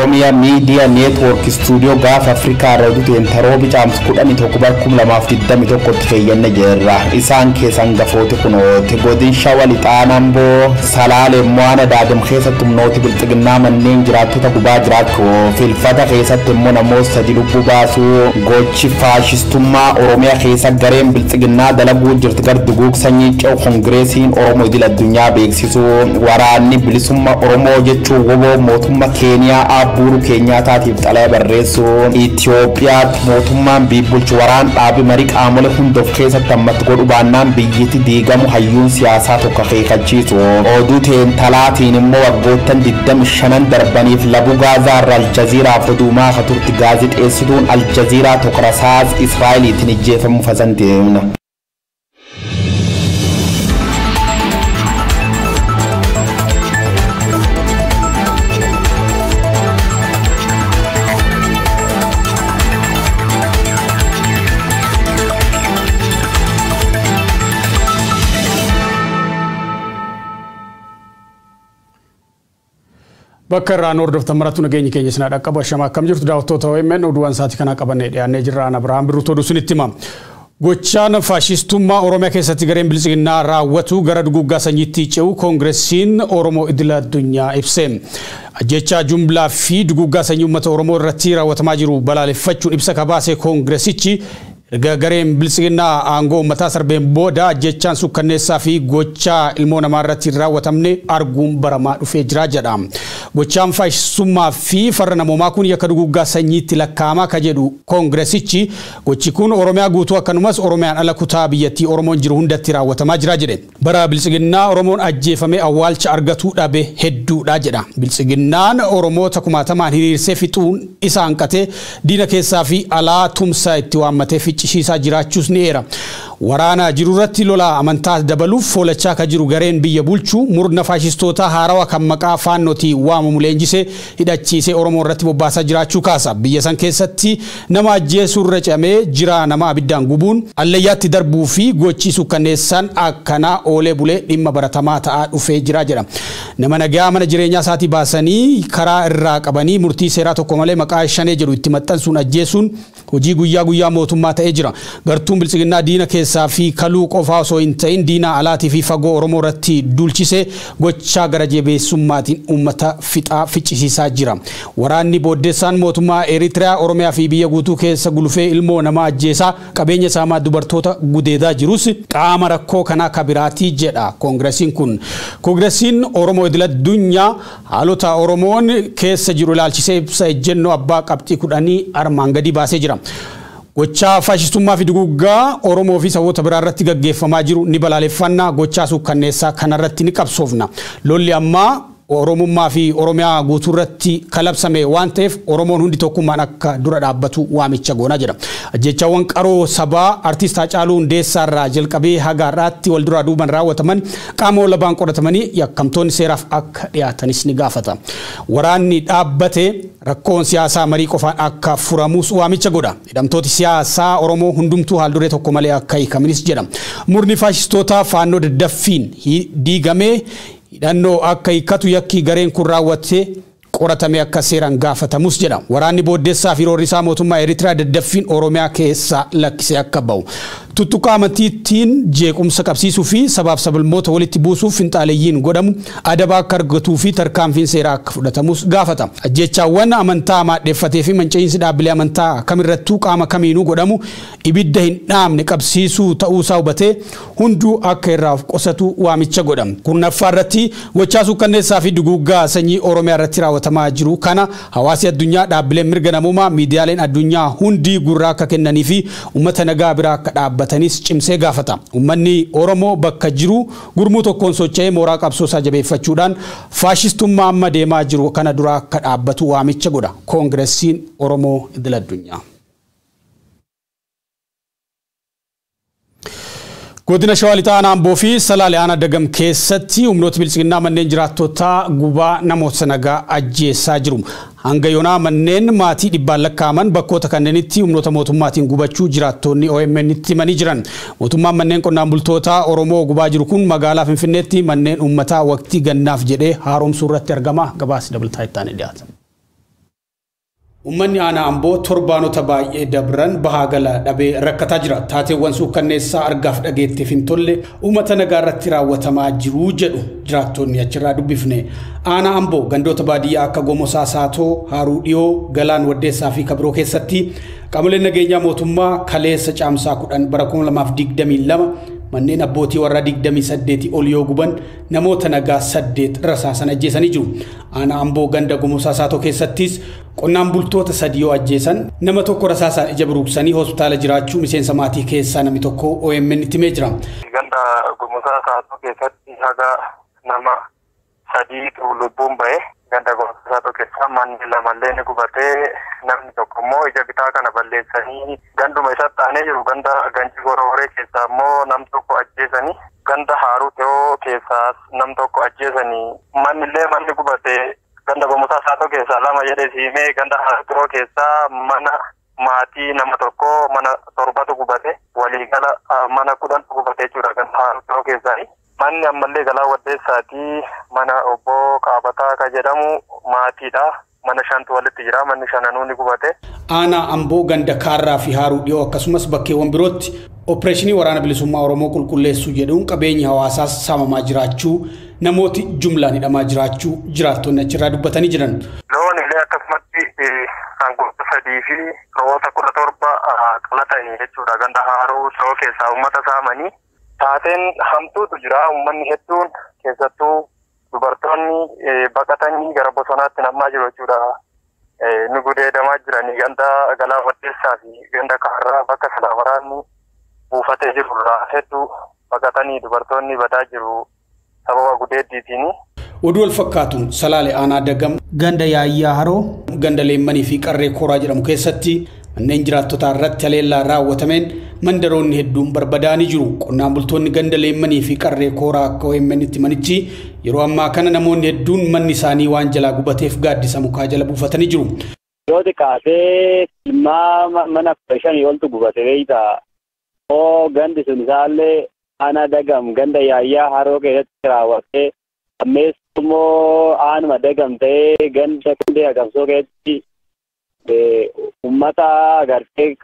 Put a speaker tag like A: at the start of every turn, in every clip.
A: Oromiyaa Miidiyaa Neetwoork Istuudiyoo gaafa Afrikaa irra duteen taroobi caamsu 11/2021 tti keeyyanne jirra. Isaan keessan hangafooti kunooti. Godin Shawaa Lixaa Amboo Salaalee Mo'aana Daagam keessatti humnooti bilxiginnaa manneen jiraattota gubaa jiraachuu filfata keessatti immoo namoota 3 lubbuu baasuu gochi faashistummaa Oromiyaa keessa gareen bilxiginnaa dalaguu jirti gar duguug sanyii ce'u Koongireesiin Oromoo idil addunyaa beeksisuu waraanni bilisummaa Oromoo jechuun woboo mootummaa Keeniyaa Abbuuruu Keenyaataatiif xalayaa barreessuu Itoophiyaatti mootummaan biibbulchu waraan dhaabi marii qaamolee hunda of keessatti hammatti godhu baannaan biyyatti diigamu hayyuun siyaasaa tokko akeekkachiisu. Oduu teentalaatiin immoo waggoottan 25 darbaniif labu Gaazaa irra Aljaziiraaf oduumaa ka turte gaazexeessituun Aljaziiraa tokko rasaas Israa'eliitiin ijjeefamuu fasan deemna.
B: Bakka irraan hordoftan marattu nageenyi keenya isin dhaqqabu ashama akkam jirtu daawwattoota OMN oduuwwan sa'aatii kanaa qabannee dhiyaannee jirra. Ana Abirahaam Birruutu oduu isinitti hima. Gochaan faashistummaa Oromiyaa keessatti gareen bilxiginnaa raawwatu gara duguuggaa sanyiitti ce'u Koongireesiin Oromoo idil addunyaa ibse. Ajjechaa jumlaa fi duguuggaa sanyii uummata Oromoo irratti raawwatamaa jiru balaaleffachuun ibsa kabaase Koongireesichi erga gareen bilxiginnaa aangoo uummataa sarbeen booda ajjechaan sukkanneessaa fi gochaa ilmoo namaa irratti raawwatamne arguun baramaa dhufee jira jedha. Gochaan faashistummaa fi farra namoomaa kun yakka duguuggaa sanyiitti lakkaa'amaa ka jedhu Koongireesichi gochi kun Oromiyaa guutuu akkanumas Oromiyaan ala kutaa biyyattii Oromoon jiru hundatti raawwatamaa jira jedhe. Bara bilxiginnaa Oromoon ajjeefamee awwaalcha argatuu dhabe hedduudha jedha. Bilxiginnaan Oromoota kumaatamaan hiriirsee fixuun isa hanqatee diina keessaa fi alaa tumsa itti waammatee ficcisiisaa jiraachuus ni eera. Waraana jiru irratti lola amantaa dabaluuf foolachaa ka jiru gareen biyya bulchuu murna faashistoota haarawaa kan maqaa faannootii waamamu leenjisee hidhachiisee Oromoo irratti bobbaasaa jiraachuu kaasa. Biyya san keessatti nama ajjeesuu irra ce'amee jira nama abiddaan gubuun allayyaatti darbuu fi gochi sukkanneessaan akkanaa oolee bulee dhimma baratamaa ta'aa dhufee jira jedha. Nama nagaa mana jireenyaa isaatii baasanii karaa irraa qabanii murtii seeraa tokko malee maqaa shanee jedhu itti maxxansuun ajjeesuun hojii guyyaa guyyaa mootummaa ta'ee jira. Gartuun bilxiginnaa diina keessaa fi kaluu qofaa osoo hin ta'in diina alaatii fi fagoo Oromoo irratti duulchisee gochaa gara jabeessummaatiin uummata fixaa ficcisiisaa jira. Waraanni booddeessaan mootummaa Eritiriyaa Oromiyaa fi biyya guutuu keessa gulufee ilmoo namaa ajjeesaa qabeenya saamaa dubartoota gudeedaa jirus qaama rakkoo kanaa kabiraatii jedha Koongireesiin kun. Koongireesiin Oromoo idil addunyaa haalota Oromoon keessa jiru ilaalchisee ibsa ejjennoo abbaa qabxii 10 armaan gadi baasee jira. Gochaa faashistummaa fi duguuggaa Oromoo fi saboota biraa irratti gaggeeffamaa jiru ni balaaleffanna. Gochaa suukkanneessaa kanarratti ni qabsoofna. Lolli ammaa Oromummaa fi Oromiyaa guutuu irratti kalabsame waan ta'eef Oromoon hundi tokkummaan akka dura dhaabbatu waamicha goonaa jedha. Ajjechaawwan qaroo sabaa artiist Haacaaluu Hundeessaa irraa jalqabee haga har'aatti wal duraa duuban raawwataman qaama walabaan qoratamanii yakkamtoonni seeraaf akka dhiyaatanis ni gaafata. Waraanni dhaabbate rakkoon siyaasaa marii qofaan akka furamus waamicha godha. Hidhamtooti siyaasaa Oromoo hundumtuu haal duree tokko malee akka hiikamanis jedha. Murni faashistoota faannoo daddaffiin diigamee hidhannoo akka hiikkatu yakki gareen kun raawwatee qoratame akka seeraan gaafatamus jedha. Waraanni booddeessaa fi roorrisaa mootummaa Eritiriyaa daddaffiin Oromiyaa keessa lakkisee akka ba'u. Tuttuqaa amantiitiin jeequmsa qabsiisuu fi sabaaf sablammoota walitti buusuuf finxaaleeyyiin godhamu adaba akka argatuu fi tarkaanfiin seeraa akka fudhatamus gaafata. Ajjechaawwan amantaa maadheeffatee fi manca'iinsi dhaabbilee amantaa kamirrattuu qaama kamiinuu godhamu ibidda hin dhaamne qabsiisuu ta'uusaa hubatee hunduu akka irraa of qusatu waamicha godha. Kurnaffaa irratti gochaa suukkanneessaa fi duguuggaa sanyii Oromiyaa irratti raawwatamaa jiru kana hawaasi addunyaa dhaabbileen mirga namoomaa miidiyaaleen addunyaa hundi gurra akka kennanii fi uummata nagaa biraa akka dhaabbatanis cimsee gaafata. Uummanni Oromoo bakka jiru gurmuu tokkoon socho'ee mooraa qabsoo isaa jabeeffachuudhaan faashistummaa amma deemaa jiru kana dura akka dhaabbatu waamicha godha. Koongireesiin Oromoo idil addunyaa. Godina Shawaa Lixaa Aanaa Amboo fi Salaalee Aanaa Dagam keessatti humnooti bilxiginnaa manneen jiraattotaa gubaa namoota nagaa ajjeessaa jiru. Hanga yoonaa manneen maatii dhibbaan lakkaa'aman bakkoota kanneenitti humnoota mootummaatiin gubachuu jiraattonni OMN itti himanii jiran. Mootummaan manneen qonnaan bultoota Oromoo gubaa jiru kun magaalaa Finfinneetti manneen uummataa waqtii gannaaf jedhee haaromsuu irratti argama. Gabaasni dabalataa itti aanee dhiyaata. Uummanni aanaa Amboo torbaanota baay'ee dabran bahaa gala dhabee rakkataa jira. Taateewwan suukkanneessaa argaaf dhageettiif hin tolle uummata nagaa irratti raawwatamaa jiru jedhu jiraattonni achirraa dubbifne. Aanaa Amboo gandoota baadiyyaa akka Gomosaa Saatoo, Haaruu Dhiyoo, Galaan Waddeessaa fi Kabiroo keessatti qaamoleen nageenyaa mootummaa kaleessa caamsaa 10 bara 2022 manneen abbootii warraa 28 ol yoo guban namoota nagaa 8 rasaasan ajjeesanii jiru. Aanaa Amboo ganda Gomosaa Saatoo keessattis qonnaan bultoota 3 yoo ajjeesan nama tokko rasaasaan ija buruqsanii hospitaala jiraachuu miseensa maatii keessaa namni tokko OMN itti himee jira.
C: Ganda Gomosaa Saatoo keessatti haga nama 3 lubbuun ba'e. Ganda Gomosaa Saatoo keessaa manni lamallee ni gubatee namni tokko immoo ija bitaa kana balleessanii ganduma isatti aanee jiru ganda Ganji Gororee keessaa immoo nam tokko ajjeesanii ganda Haaruu Dhiyoo keessaas nam tokko ajjeesanii mannillee manni gubatee ganda Gomosaa Saatoo keessaa 2 jedhee siimee ganda Haaruu Dhiyoo keessaa mana maatii nama tokko mana 7tu gubate waliigala mana 10tu gubate jechuudha ganda Haaruu Dhiyoo keessaa. Manni ammallee Galaa Waddeessaatii mana obbo Kaabataa kan jedhamu maatiidha. Mana 5tu walitti jira. Manni 5 ni gubate.
B: Aanaa Amboo ganda Kaarraa fi Haaruu Dhiyoo akkasumas bakkeewwan birootti opereeshinii waraana bilisummaa Oromoo qulqulleessuu jedhuun qabeenyi hawaasaas saamamaa jiraachuu namooti jumlaan hidhamaa jiraachuu jiraattonni achirraa dubbatanii jiran.
C: Loon illee akkasumatti sangoota 3 fi roota 17 qalatanii jechuudha. Ganda Haaruu Dhiyoo keessaa uummata saamanii. Taateen hamtuutu jira. Uummanni hedduun keessattuu dubartoonni baqatanii gara bosonaatti namaa jiru jechuudha. Nu gudeedamaa jiranii ganda Galaa Waddeessaa fi ganda Kaarraa bakka sana waraanni buufatee jirurraa hedduu baqatanii dubartoonni badaa jiru sababa gudeeddiitiin.
B: Oduu wal fakkaatuun Salaale Aanaa Dagam ganda Yaayyaa Haroo ganda Leemmanii fi Qarree Kooraa jedhamu keessatti manneen jiraattotaa irratti haleellaa raawwatameen mandaroonni hedduun barbadaanii jiru. Qonnaan bultoonni ganda Leemmanii fi Qarree Kooraa akka OMN itti manichi yeroo ammaa kana namoonni hedduun manni isaanii waan jalaa gubateef gaaddisa mukaa jala buufatanii jiru.
D: Yoo xiqqaatee ilmaa mana 5 oltu gubate beektaa. Oo gandi sun isaallee Aanaa Dagam ganda Yaayyaa Haroo keessatti raawwatee ammees immoo aanuma Dagam ta'ee ganda Qundee Agamsoo keessatti uummata agartee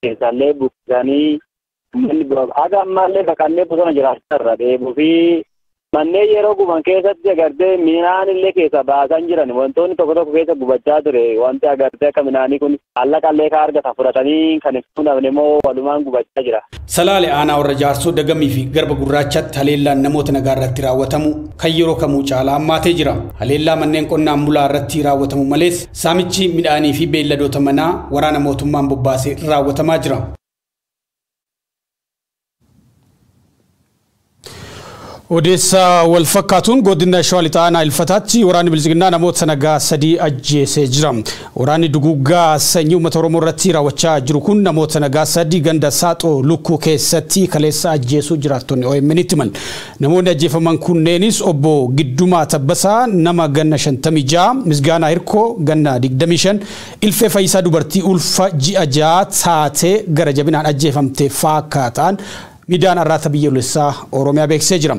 D: keessallee buqqisanii haga ammaallee baqannee bosona jiraachaa irra deemuu fi manneen yeroo guban keessatti agartee midhaan illee keessa baasan jiran wantoonni tokko tokko keessa gubachaa ture wanti agartee akka midhaanii kun maallaqa ka argatan fudhatanii kan hin fuudhamne immoo walumaan gubachaa jira.
B: Salaale aanaa warra Jaarsoo Dagamii fi Garba Gurraachaatti haleellaan namoota nagaa irratti raawwatamu kan yeroo kamuu caalaa hammaatee jira. Haleellaa manneen qonnaan bulaa irratti raawwatamu malees saamichi midhaanii fi beelladoota manaa waraana mootummaan bobbaasee raawwatamaa jira. Odeessa wal fakkaatuun godina Shawaa Lixaa aanaa Ilfataatti waraanni Bilxiginnaa namoota nagaa 3 ajjeesee jira. Waraanni duguuggaa sanyii uummata Oromoo irratti raawwachaa jiru kun namoota nagaa 3 ganda Saaxoo Lukkuu keessatti kaleessa ajjeesuu jiraattonni OMN itti himan. Namoonni ajjeefaman kunneenis obbo Giddumaa Tabbasaa nama ganna 56, Misgaanaa Hirkoo ganna 25, Ilfee Fayyisaa dubartii ulfa ji'a 6 taatee gara jabinaan ajjeefamte fakkaatan miidiyaan Arraata Biyyoolessaa Oromiyaa beeksisee jira.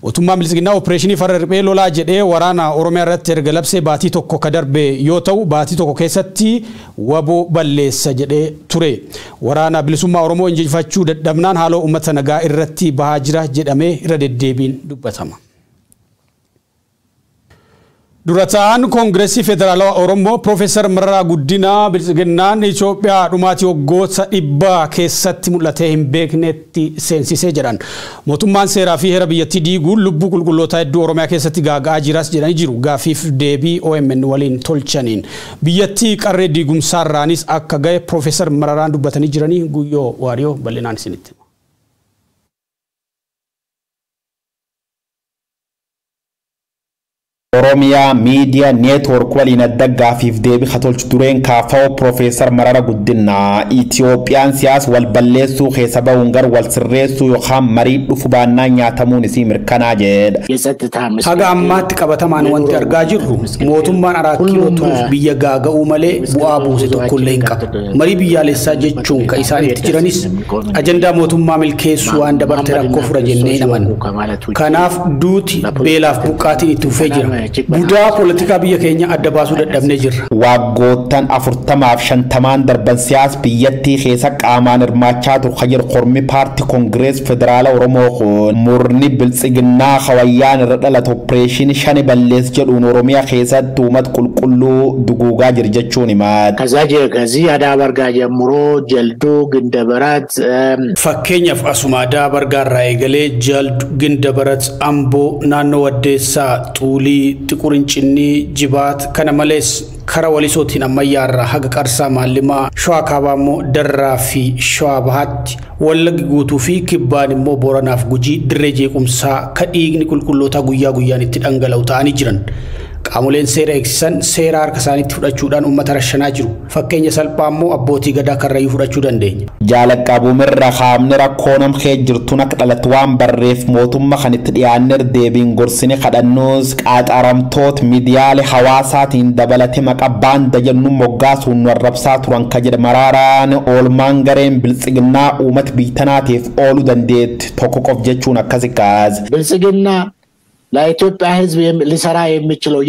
B: Mootummaan Bilxiginnaa opereeshinii farra riphee lolaa jedhee waraana Oromiyaa irratti erga labsee baatii tokko ka darbe yoo ta'u baatii tokko keessatti waboo balleessa jedhee ture. Waraana bilisummaa Oromoo injifachuu dadhabnaan haaloo uummata nagaa irratti bahaa jira jedhamee irra deddeebiin dubbatama. Dura ta'aan Koongireesii Federaalawaa Oromoo Piroofeesar Mararaa Guddinaa Bilxiginnaan Itoophiyaa dhumaatii waggoota 100 keessatti mul'atee hin beeknetti seensisee jedhan. Mootummaan seeraa fi heera biyyattii diiguun lubbuu qulqullootaa hedduu Oromiyaa keessatti gaaga'aa jiras jedhanii jiru. Gaaffiif deebii OMN waliin tolchaniin. Biyyattii qarree diigumsaarraanis akka ga'e Piroofeesar Mararaan dubbatanii jiranii Guyyoo Waariyoo bal'inaan isinitti.
A: Oromiyaa Miidiyaa Neetwoork waliin adda gaaffiif deebii katolchu dureen kaafa'oo Piroofeesar Mararaa Guddinaa Itiyoophiyaan siyaasa wal balleessuu keessa bahuun gara wal sirreessuu yookaan marii dhufu baannaan nyaatamuun isii mirkanaa jedha.
B: Haga ammaatti qabatamaan wanti argaa jirru mootummaan 4 kiiloo turuuf biyya gaaga'uu malee bu'aa buuse tokkollee hin qabu. Marii biyyaalessaa jechuun kan isaan itti jiranis ajandaa mootummaa milkeessuu waan dabarte rakkoo fura jennee hin amannu. Kanaaf duuti beelaaf buqqaatiin itti fufee jira. Budaa poolitikaa biyya keenya adda baasuu dadhabnee jirra.
A: Waggoottan 40 fi 50 darban siyaasa biyyattii keessa qaamaan hirmaachaa ture kan jedhu kormi paartii Koongirees Federaala Oromoo kun murni biltsiginnaa hawayyaan irra dhalate opereeshinii shani ballees jedhuun Oromiyaa keessatti uummata qulqulluu duguugaa jira jechuun himaati.
E: ከዚህ አዳ በርጋ ጀምሮ ጀልዱ፣ ግንደበረት
B: Fakkeenyaaf asuma Adaa Bargaarraa eegalee Jaldu, Gindabarat, Amboo, naannoo Waddeessaa, Xuulii, Xiqur Incinnii, Jibaat kana malees kara Walisootiin Ammayyaarraa haga Qarsaa Maallimaa, Shawaa Kaabaa immoo Darraa fi Shawaa Bahaatti, Wallaggi guutuu fi Kibbaan immoo Booranaaf Gujii dirree jeequmsaa ka dhiigni qulqullootaa guyyaa guyyaan itti dhangala'u ta'anii jiran. Qaamoleen seera eegsisan seera harka isaaniitti fudhachuudhaan uummata rashanaa jiru. Fakkeenya salphaa immoo abbootii gadaa Karrayyuu fudhachuu dandeenya.
A: Jaalaqabuumirra kaamni rakkoo namkee jirtuun akka dhalatu waan barreef mootummaa kan itti dhiyaanne deebiin gorsine kadhannuus qaaxaramtoota miidiyaalee hawaasaatiin dabalate maqaa baanda jennu moggaasuun nu arrabsaa turan ka jedhe Maraaraan oolmaan gareen biltsiginnaa uummata biyyatanaatiif ooluu dandeetti tokko qof jechuun akkasi kaase.
E: ብልጽግና ለኢትዮጵያ ሕዝብ ሊሰራ የሚችለው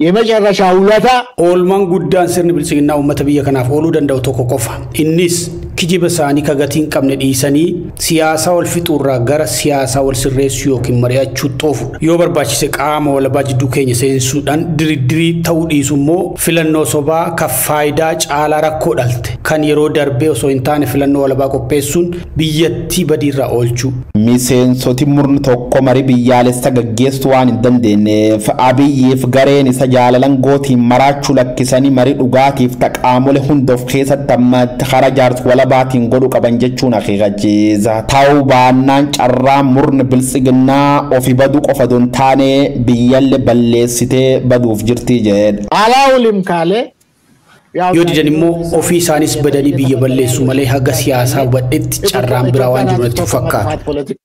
E: የመጨረሻ ውለታ
B: Oolmaan guddaan sirni biltsiginnaa uummata biyya kanaaf ooluu danda'u tokko qofa. Innis kijiba isaanii ka gatii hin qabne dhiisanii siyaasaa wal fixuurraa gara siyaasaa wal sirreessuu yookiin mari'achuu xoofudha. Yoo barbaachise qaama walabaa jidduu keenya seensuudhaan diriddirii ta'uu dhiisu immoo filannoo sobaa ka faayidaa caalaa rakkoo dhalte kan yeroo darbee osoo hin taane filannoo walabaa qopheessuun biyyattii badiirraa oolchuu.
A: Miseensoti murni tokko marii biyyaalessa gaggeessuu waan hin dandeenyeef Abiyyiif gareen isa jaalalan gootiin maraachuu lakkisanii marii dhugaatiif taqaamolee hunda of keessatti ammatti karaa jaarsa walabaatiin godhu qaban jechuun akeekachiisa. Ta'uu baannaan carraa murni biltsiginnaa ofi baduu qofa don taane biyyallee balleessitee baduuf jirti jedha.
E: አላውልም ካለ
B: Yoo didan immoo ofii isaanis badanii biyya balleessu malee haga siyaasaa hubadhetti carraan biraa waan jiru natti hin fakkaatu.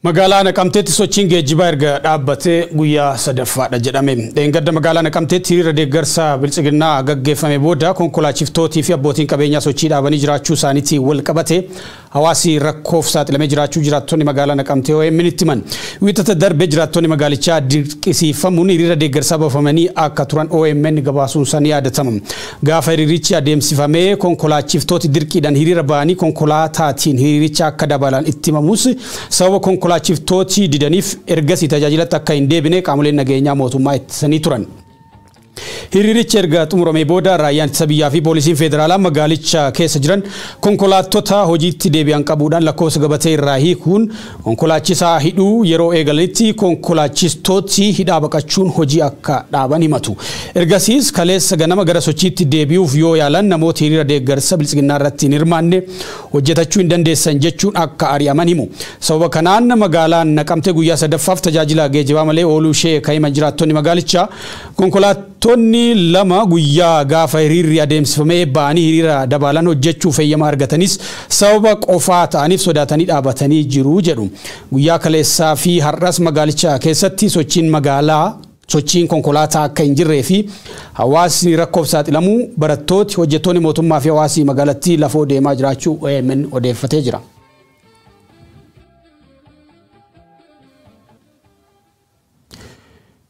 B: Magaalaa Naqamteetti sochiin geejjibaa erga dhaabbatee guyyaa sadaffaadha jedhame. Dheengadda magaalaa Naqamteetti hiriira deeggarsa biltsiginnaa gaggeeffame booda konkolaachiftootii fi abbootiin qabeenyaa sochii dhaabanii jiraachuu isaaniitiin wal qabate hawaasi rakkoof saaxilamee jiraachuu jiraattonni magaalaa Naqamtee OMN itti himan. Wiixata darbe jiraattonni magaalichaa dirqisiifamuun hiriira deeggarsaa baafamanii akka turan OMN gabaasuun isaa ni yaadatama. Gaafa hiriirichi adeemsifamee konkolaachiftooti dirqiidhaan hiriira ba'anii konkolaataatiin hiriiricha akka dabalan itti himamus sababa konkolaachiftooti didaniif ergasii tajaajilatti akka hin deebine qaamoleen nageenyaa mootummaa ittisanii turan. Hiriirichi erga xumuramee booda raayyaan ittisa biyyaa fi poolisiin federaalaa magaalicha keessa jiran konkolaattota hojiitti deebi'an qabuudhaan lakkoofsa gabatee irraa hiikuun konkolaachisaa hidhuu yeroo eegalanitti konkolaachistooti hidhaa baqachuun hojii akka dhaaban himatu. Ergasiis kaleessa ganama gara sochiitti deebi'uuf yoo yaalan namoota hiriira deeggarsa biltsiginnaa irratti hin hirmaanne hojjetachuu hin dandeessan jechuun akka ari'aman himu. Sababa kanaan magaalaan Naqamtee guyyaa sadaffaaf tajaajila geejjibaa malee ooluu ishee kan himan jiraattonni magaalichaa konkolaattonni lama guyyaa gaafa hiriirri adeemsifamee ba'anii hiriira dabaalan hojjechuuf eeyyama argatanis sababa qofaa ta'aniif sodaatanii dhaabatanii jiru jedhu. Guyyaa kaleessaa fi har'as magaalicha keessatti sochiin magaalaa sochiin konkolaataa akka hin jirree fi hawaasni rakkoof saaxilamuu barattooti hojjettoonni mootummaa fi hawaasi magaalattii lafoo deemaa jiraachuu OMN odeeffatee jira.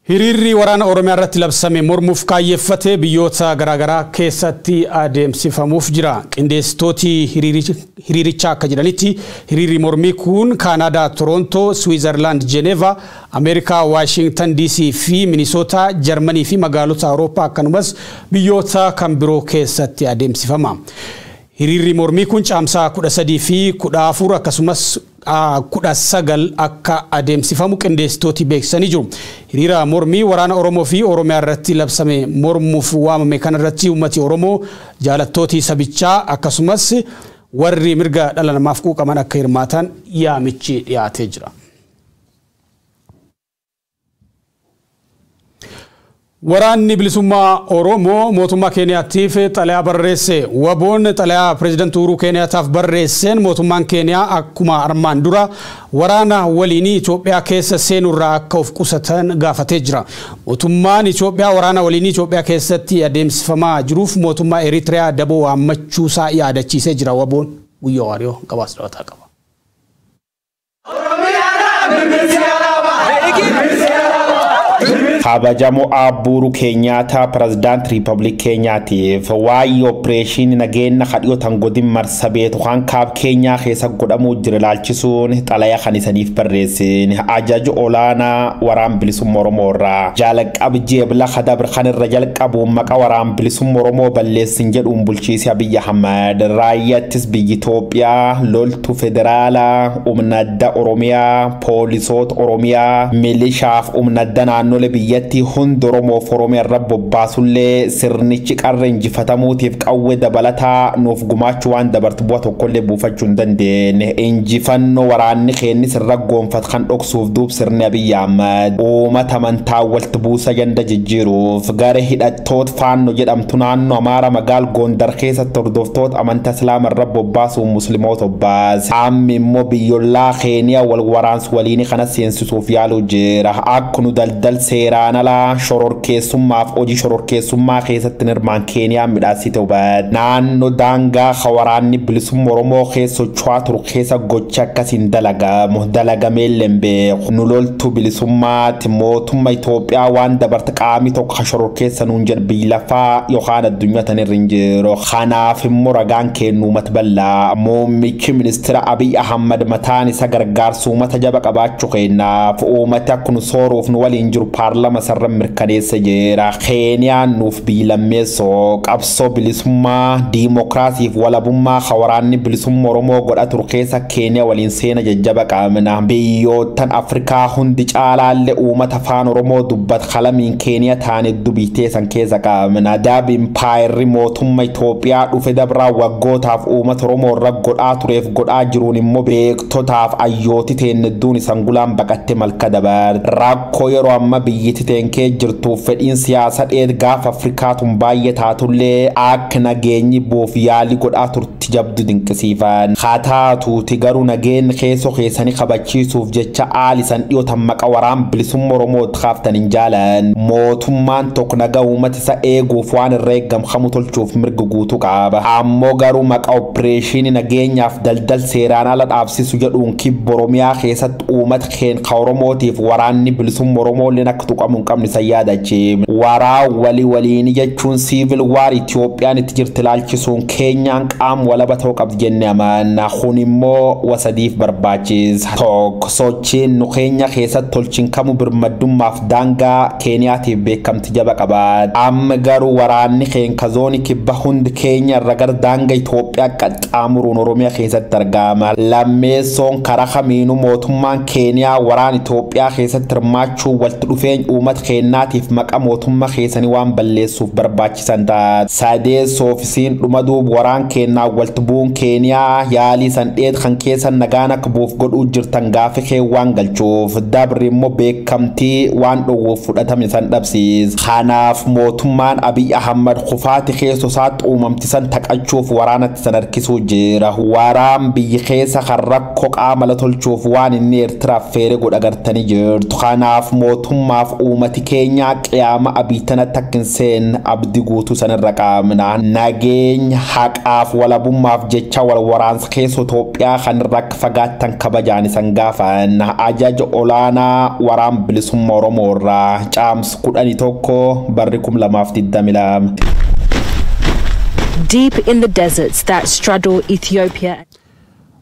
B: Hiriirri waraana Oromiyaa irratti labsame mormuuf kaayyeeffate biyyoota garaagaraa keessatti adeemsifamuuf jira. Qindeessitooti hiriirichaa akka jedhanitti hiriirri mormii kun Kaanaadaa, Torontoo, Swiizerlaand, Jeneevaa, Ameerikaa, Waashingtan DC fi Minisootaa, Jarmanii fi magaalota Awurooppaa akkanumas biyyoota kan biroo keessatti adeemsifama. Hiriirri mormii kun caamsaa 13 fi 14 akkasumas 19 akka adeemsifamu qindeessitooti beeksisanii jiru. Hiriira mormii waraana Oromoo fi Oromiyaa irratti labsame mormuuf waamame kanarratti uummati Oromoo jaalattooti sabichaa akkasumas warri mirga dhala namaaf quuqaman akka hirmaatan yaamichi dhiyaatee jira. Waraanni bilisummaa Oromoo mootummaa Keeniyaatiif xalayaa barreesse. Waboon xalayaa pireezidantii Uhuruu Keeniyaataaf barreesseen mootummaan Keeniyaa akkuma armaan dura waraana waliinii Itoophiyaa keessa seenurraa akka of qusatan gaafatee jira. Mootummaan Itoophiyaa waraana waliinii Itoophiyaa keessatti adeemsifamaa jiruuf mootummaa Eritiriyaa daboo waammachuusaa yaadachiisee jira. Waboon Guyyoo Waariyoo gabaasa dhawataa qaba.
A: Kabajamoo Uhuru Keenyaataa pirezidaantii Riipabilik Keenyaatiif waa'ee opereeshinii nageenya kadhiyootan godin Marsabeet waan kaab Keenyaa keessa godhamuu jira ilaalchisuun xalayaa kan isaniif barreessin ajaja olaanaa waraan bilisummaa Oromoo irraa jalqab jeebla kadabr kan irra jalqabuun maqaa waraan bilisummaa Oromoo balleessin jedhuun bulchiisi Abiy Ahmad raayyaattis biyya Itoophiyaa loltuu federaalaa humna adda Oromiyaa poolisoota Oromiyaa milishaaf humna adda naannolee biyyattii hundi Oromoof Oromiyaa irra bobbaasullee sirnichi qarra injifatamuutiif qawwee dabalataa nuuf gumaachuu waan dabartu bu'a tokkollee buufachuu hin dandeenye. Injifannoo waraanni keenni sirra goonfat kan dhoksuuf duub sirni Abiy Ahmad uummata amantaa walitti buusa ganda jijjiiruuf gara hidhattoota faannoo jedhamtu naannoo Amaara magaal Gondar keessatti hordoftoota amantaa Islaamaa irra bobbaasuun musliimoota obbaase. Amma immoo biyyoolaa Keeniyaa wal waraansu waliin kana seensisuuf yaaluu jira. Akka nu daldal seeraan alaa shororkeessummaaf hojii shororkeessummaa keessatti hirmaan Keeniyaa midhaasite hubate. Naannoo daangaa waraanni bilisummaa Oromoo keessa socho'aa turu keessa gocha akkasiin dalagamu dalagameellee hin beeku. Nu loltuu bilisummaati mootummaa Itoophiyaa waan dabarte qaamni tokko shororkeessa nuun jedhu biyya lafaa yookaan addunyaa tanirra hin jiru. Kanaaf immoo ragaan kennu uummata bal'aa. Muummichi ministeera Abiy Ahmad mataan isa gargaarsu uummata jaba qabaachuu kennaaf uummati akka nu sooruuf nu waliin jiru paarlama sarara mirkaneessa jira. Keeniyaan nuuf biyya lammeessoo qabsoo bilisummaa diimokiraasiif walabummaa waraanni bilisummaa Oromoo godha turu keessa Keeniyaa waliin seena jajjaba qabna. Biyyoottan Afrikaa hundi caalaallee uummata afaan Oromoo dubbat qalamiin Keeniyaa taane dubbitee san keessa qabna. Daab impaayerri mootummaa Itoophiyaa dhufe dabraa waggootaaf uummata Oromoo irra godhaa tureef godhaa jiruun immoo beektotaaf ayyooti teenyedduun isan gulaan baqatte malka dabar. Rakkoo yeroo amma biyyatti teenkee jirtuuf fedhiin siyaasa dheed gaafa Afrikaa tun baay'ee taatullee akka nageenyi buuf yaalii godhaa turti jabdu dinqisiifan. Haa taatuuti garuu nageenyi keessoo keessanii kabachiisuuf jecha aalisan dhiyootan maqa waraan bilisummaa Oromoo kaaftan hin jaalan. Mootummaan tokko nagaa uummata isa eeguuf waan irra eeggamu tolchuuf mirga guutuu qaba. Ammoo garuu maqa opereeshinii nageenyaaf daldal seeraan ala dhaabsisu jedhuun kibba Oromiyaa keessatti uummata keenya Oromootiif waraanni bilisummaa Oromoo illee akka tuqamu hin qabne isa yaadachiifne. Waraa walii waliin jechuun siivil waar Itoophiyaan itti jirti ilaalchisuun Keenyaan qaama walaba ta'uu qabdi jennee amanna. Kun immoo wasadiif barbaachisa. Tokko sochiin nu Keenya keessatti tolchin kamu birmaddummaaf daangaa Keeniyaatiif beekamti jaba qaba. Amma garuu waraanni keenya zoonii kibba hundi Keenya irra gara daangaa Itoophiyaa qaxxaamuruun Oromiyaa keessatti argama. Lammeessoon karaa kamiinuu mootummaan Keeniyaa waraan Itoophiyaa keessatti hirmaachuu walitti dhufeenya uummata keenyaatiif maqaa mootummaa keessanii waan balleessuuf barbaachisan ta'a. Sadeessoo ofiisiin dhuma duuba waraan keenyaa walitti bu'uun Keeniyaa yaalii san dheed kan keessa nagaan akka buuf godhuu jirtan gaafa kee waan galchuuf dabri immoo beekamtii waan dhowwuuf fudhatame san dhabsiisa. Kanaaf mootummaan Abiy Ahmad kufaati keessoo isaatti uumamti san taqachuuf waraanatti san harkisuu jira. Waraan biyyi keessa kan rakkoo qaama la tolchuuf waan inni Eertiraaf feere godha gartanii jirtu. Kanaaf mootummaaf uummati keenya qiyaama Abiy tanatti akka hin seenne abdii guutuu sanirra qabna. Nageenya haqaaf walabummaaf jecha wal waraansa keessa Itoophiyaa kan irra akka fagaattan kabajaan isan gaafan. Ajaja olaanaa waraan bilisummaa Oromoo irraa caamsa 11 barri 2022.
F: Deep in the deserts that straddle Ethiopia.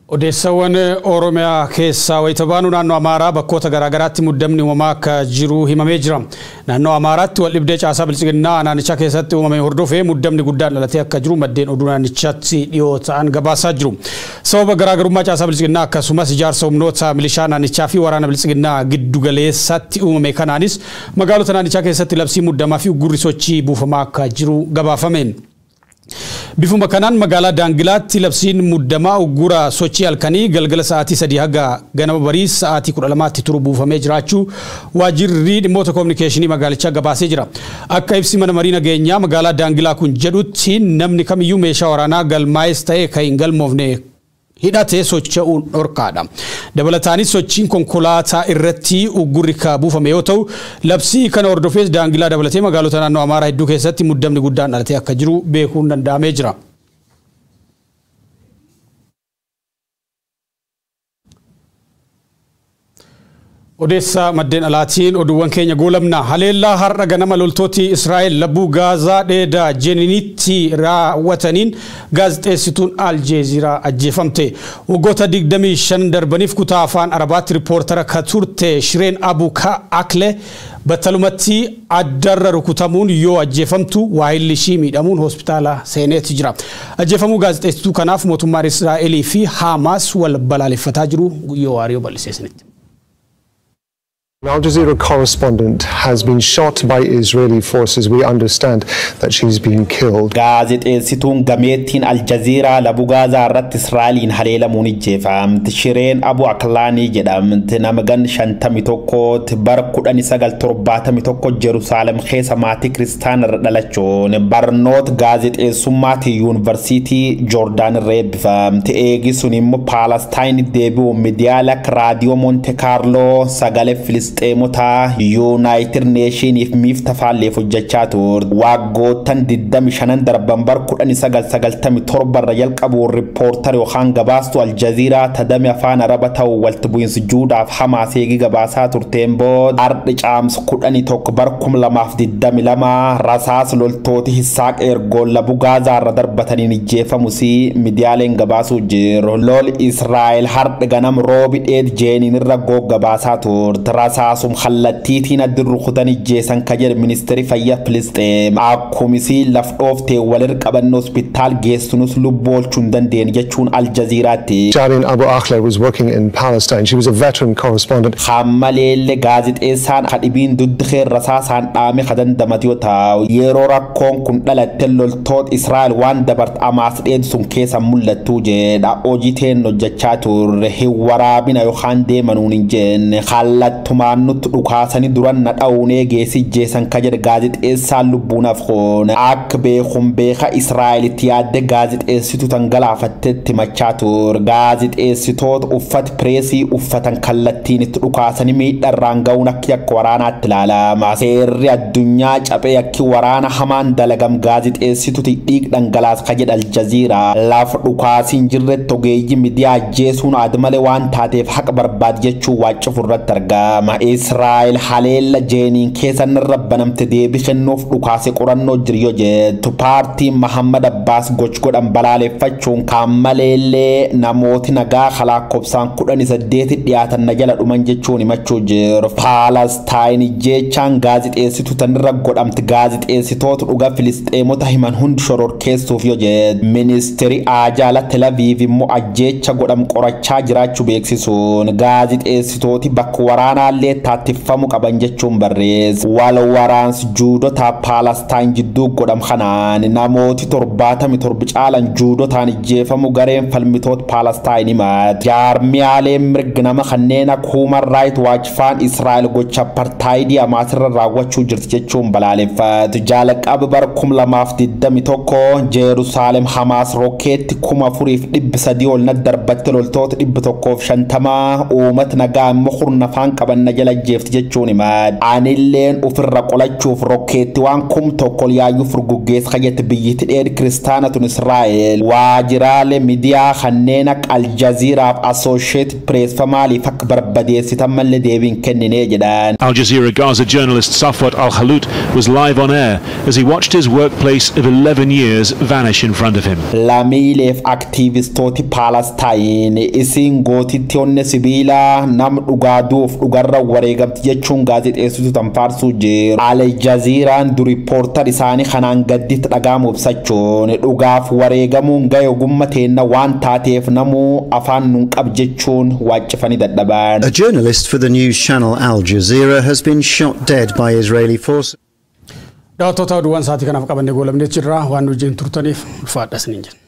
B: Odeessawwan Oromiyaa keessaa wayita baanu naannoo Amaaraa bakkoota garaagaraatti muddamni uumamaa akka jiru himamee jira. Naannoo Amaaraatti wal dhibdee caasaa bilchiginnaa naannichaa keessatti uumame hordofee muddamni guddaan dhalatee akka jiru maddeen oduu naannichaatti dhiyoo ta'an gabaasaa jiru. Sababa garaagarummaa caasaa bilchiginnaa akkasumas ijaarsa humnoota milishaa naannichaa fi waraana bilchiginnaa giddu galeessatti uumame kanaanis magaalota naannichaa keessatti labsii muddamaa fi uggurri sochii buufamaa akka jiru gabaafame. Bifuma kanaan magaalaa Daangilaatti labsiin muddamaa uggura sochii halkanii galgala sa'aatii 3 haga ganama barii sa'aatii 12tti turu buufamee jiraachuu waajjirri dhimmoota koominikeeshinii magaalichaa gabaasee jira. Akka ibsi mana marii nageenyaa magaalaa Daangilaa kun jedhutti namni kamiyyuu meeshaa waraanaa galmaa'es ta'e kan hin galmoofne hidhatee socho'uun dhorkaadha. Dabalataanis sochiin konkolaataa irratti uggurri ka buufame yoo ta'u labsii kana hordofees Daangilaa dabalatee magaalota naannoo Amaaraa hedduu keessatti muddamni guddaan dhalatee akka jiru beekuun danda'amee jira. Odeessa maddeen alaatiin oduuwwan keenya goolabna. Haleellaa har'a ganama loltooti Israa'el labbuu Gaazaa dheedaa Jeninitti raawwataniin gaazexeessituun Aljeeziraa ajjeefamte. Waggoota 25 darbaniif kutaa afaan Arabaatti riippoortara ka turte Shireen Abu Akle battalumatti addarra rukutamuun yoo ajjeefamtu, waayilli ishii miidhamuun hospitaala seeneeti jira. Ajjeefamuu gaazexeessituu kanaaf mootummaan Israa'elii fi Haamaas wal balaaleffataa jiru. Guyyoo Waariyoo bal'iseesinitti.
G: An Al Jazeera correspondent has been shot by Israeli forces. We understand that she's been killed.
A: Gaazexeessituun gameettiin Aljaziiraa labu Gaazaa irratti Israa'eliin haleelamuun ijjeefamte. Shireen Abu Aklaanii jedhamti. Nama gan 51tti bara 1971 Jerusaalem keessa maatii kiristaana irra dhalachuun barnoota gaazexeessummaatiin Yuunivarsiitii Joordaan irra eebbifamte. Eegi sun immoo Paalestaayin deebi'uun miidiyaalee akka Raadiyoo Monte Kaarloo, Sagalee Filisxeemotaa, United Nationiif miifta faalleef hojjechaa turte. Waggoottan 25 darban bar 1997 irra jalqabuun riippoortar yookaan gabaastuu Aljaziiraa tadame afaan Araba ta'u walitti bu'iinsa Juudaaf Hamaas eegii gabaasaa turteen booda, har'i caamsa 11 bar 2022 rasaas loltooti Hisaaq Ergoon labu Gaazaa irra darbataniin ijjeefamus miidiyaaleen gabaasuu jiru. Lol Israa'el har'i ganam roobi dheed Jeeniin irra gabaasaa turte. Rasaasum kallattiitiin addi rukutan ijjeessan ka jedhe ministeerri fayyaa Filisxeem. Akkumisii laf dhooftee walir qabanne hospitaal geessunus lubbuu oolchuu hin dandeenye jechuun Aljaziiraatti.
G: Shireen Abu Akleh was working in Palestine. She was a veteran correspondent.
A: Hammaleellee gaazexeessaan kadhibiin duddikee rasaasaan dhaame ka dandamate yoo ta'u, yeroo rakkoon kun dhalatte loltoota Israa'el waan dabart Amaas dheedsun keessa mul'attuu jedha. Hojii teen hojjechaa turre hin waraabina yookaan deemanuun hin jenne, kallattumaan nutti dhukaasanii duran na dha'uun eegeessi ijjeessan ka jedhe gaazexeessaan lubbuun afkoon akka beekun beeka Israa'elitti yaadde gaazexeessitu tan galaafattetti machaa ture. Gaazexeessitoota uffata pireesii uffatan kallattiin itti dhukaasanii miidharraan ga'uun akka yakka waraanaatti ilaalama. Seerri addunyaa caphee yakki waraana hamaan dalagam gaazexeessituti dhiig dhangalaas ka jedha Aljaziiraa. Lafa dhukaasiin jirretti ogeeyyii miidiyaa ajjeesuun aadmalee waan taateef haqa barbaad jechuu waacufu irratti argama. Israa'el haleella Jeeniin keessa narra banamte deebii kennuuf dhukaase qorannoo jiru yoo jettu, paartiin Mahammad Abbaas goch godhan balaaleffachuun kaan maleellee namooti nagaa lakkoofsaan 18 dhiyaatan na jala dhuman jechuun himachuu jiru. Paalestaayin jechaan gaazexeessitu tanirra godhamte gaazexeessitoota dhuga Filisxeemota himan hundi shororkeessuuf yoo jedhu, ministeerri Ajaala Telaviiv immoo ajjeecha godham qorachaa jiraachuu beeksisuun gaazexeessitooti bakka waraanaallee taattifamuu qaban jechuun barreesse. Wal waraansi Juudotaa Paalestaayin jidduu godham kanaan namooti 77 caalan Juudotaan ijjeefamu gareen falmitoota Paalestaayin himat. Jaarmiyaaleen mirga nama kanneen akka Human Rights Watch faan Israa'el gocha apartaayidii Hamaasirra raawwachuu jirti jechuun balaaleffatu. Jalqaba bara 2021 Jeerusaalem Hamaas rokkeetti 4300 ol na darbatte, loltoota 150 uummata nagaa immoo hurnafaan qaban na jala jeefti jechuun himat. Anilleen ofirra qolachuuf rokkeetti waan 1000 yaayyuu furguggeessa kayyatti biyyatti dheed kiristaana tun Israa'el. Waajjiraalee miidiyaa kanneen akka Aljaziiraaf Associated Press fa maaliif akka barbadeessitan mallee deebiin kenninee jedhan.
H: Al Jazeera Gaza journalist Safwat Al Khalout was live on air as he watched his workplace of 11 years vanish in front of him.
A: Lammiileef aktiivistooti Paalestaayin isiin gootitti onne sibiilaa nam dhugaaduuf dhugarra wareegamti jechuun gaazexeessitu tan faarsuu jiru. Al Jazeeraan du riippoortar isaanii kanaan gadditti dhagaamu ibsachuun dhugaaf wareegamuun gahee ogummaa teenna waan taateef namuu afaan nun qab jechuun waaccifanii dadhaban.
I: A journalist for the news channel Al Jazeera has been shot dead by Israeli forces.
B: Daawwattoota, oduuwwan sa'aatii kanaaf qabannee goolabnee jirra. Waan nu wajjin turtaniif ulfaadha isiniin jenna.